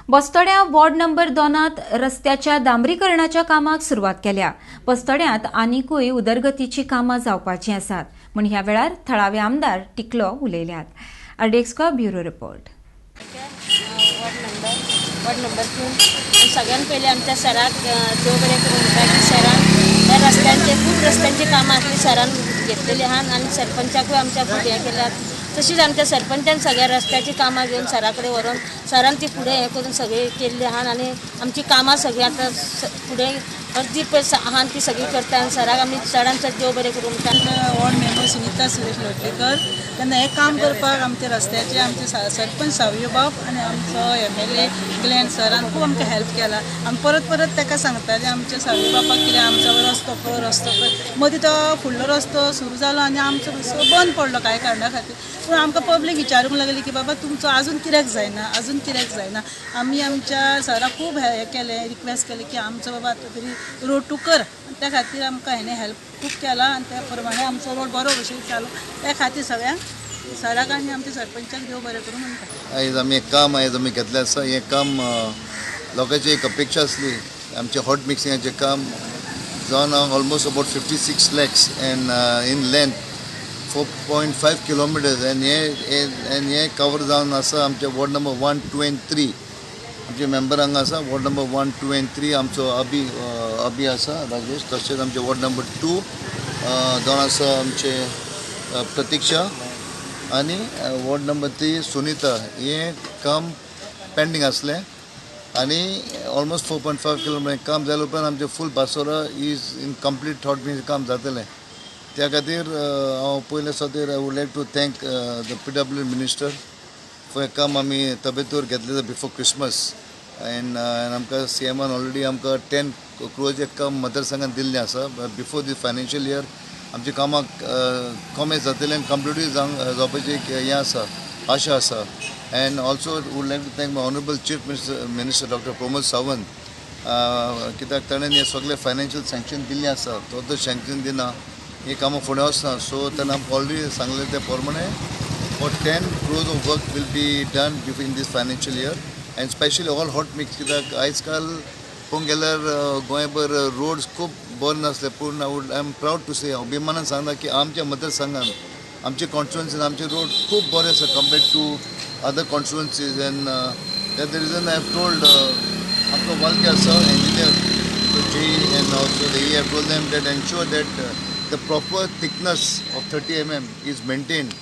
बस्तोड्यां ward number 2 रस्त्याच्या डांबरीकरणाच्या कामाक सुरवात केल्या. बस्तोड्यांत आनिकूय उदरगतीची कामां जावपाची आसात म्हूण ह्या वेळार थळावे आमदार टिकलो उलयल्यात. RDX bureau report. Ward number 2. आनी सगळ्यान पयलीं आमच्या सराक देव बरें करूं म्हणटा की सरान ह्या रस्त्यांचे खूब रस्त्यांची कामां आसली, सरान घेतलेली आहा आनी सरपंचाकूय आमच्या खूब हें केल्यात. तशीच आमच्या सरपंचान सगळ्या रस्त्याची कामां घेवन सरा कडेन व्हरोन सरान ती फुडें हें करून सगळी केल्ली आहा आनी आमची कामां सगळीं आतां फुडें अर्दी पळय आहा ती सगळी करता आनी सराक आमी चडान चड देव बरें करूं म्हणटा. Ward member Sunita Suresh Lotlikar. तेन्ना हें काम करपाक आमच्या रस्त्याचे आमचे सरपंच सावयो बाब आनी आमचो एमएलए ग्लॅन सरान खूब आमकां हेल्प केला. आमी परत परत ताका सांगताले आमच्या सावयो बापाक कितें आमचो रस्तो कर, रस्तो कर. मदीं तो फुडलो रस्तो सुरू जालो आनी आमचो रस्तो बंद पडलो कांय कारणा खातीर. पूण आमकां पब्लीक विचारूंक लागली की बाबा तुमचो आजून कित्याक जायना, आजून कित्याक जायना. आमी आमच्या सराक खूब हें केलें, रिक्वेस्ट केलें की आमचो बाबा आतां तरी रोड टू कर. त्या खातीर आमकां हेणें हेल्प खूब केला आनी त्या प्रमाणे आमचो रोड बरो भशेन जालो. त्या खातीर सगळ्यांक सराक आनी आमच्या सरपंचाक देव बरें करूं म्हणटा. आयज आमी एक काम आयज आमी घेतलें आसा. हें काम लोकांची एक अपेक्षा आसली. आमचें हॉट मिक्सिंगाचें काम जावन almost about 56 lakhs and in length 4.5 kilometers आनी हें कवर जावन आसा आमचे वॉर्ड नंबर 1, 2 आनी 3. आमचे मेंबर हांगा आसा वॉर्ड नंबर 1, 2 आनी 3. आमचो अबी अबी आसा राजेश. तशेंच आमचे वॉर्ड नंबर 2 जावन आसा आमचे प्रतिक्षा आनी वॉर्ड नंबर 3 सुनीता. हें काम पेंडींग आसलें आनी ऑलमोस्ट 4.5 किलोमिटर काम जाल्या उपरांत आमचें full Basora is in complete hot mix काम जातलें. त्या खातीर हांव पयलें खातीर I would like to thank the PW minister for हें काम आमी तबेतूर घेतलें बिफोर क्रिसमस. एंड आमकां सीएमान ऑलरेडी आमकां 10 क्रोर्सचें काम मतदारसंघान दिल्लें आसा. बिफोर दीस फायनान्शियल इयर आमची कामां कॉमेस जातलें आनी कंप्लिटूय जावपाची एक हें आसा, आशा आसा. And also would like to thank my honourable chief minister doctor Pramod Sawant, कित्याक ताणें हें सगळें फायनान्शियल सँक्शन दिल्लें आसा. तो तर सँक्शन दिना, ही कामां फुडें वचना. सो ताणें आमकां ऑलरेडी सांगलें ते प्रमाणे for 10 crores of work will be done in this financial year and specially all hot mix. कित्याक आयज काल पळोवंक गेल्यार गोंयभर रोड्स खूब बरे नासले, पूण I am proud to say, अभिमानान सांगता की आमच्या मतदारसंघान आमचे कॉन्स्टिट्युएन्सीन आमचे रोड खूब बरे आसा compared to other constituencies. And that the reason I have told आमकां वालके आसा engineer G and also the have told them that ensure that the proper thickness of 30 mm is maintained.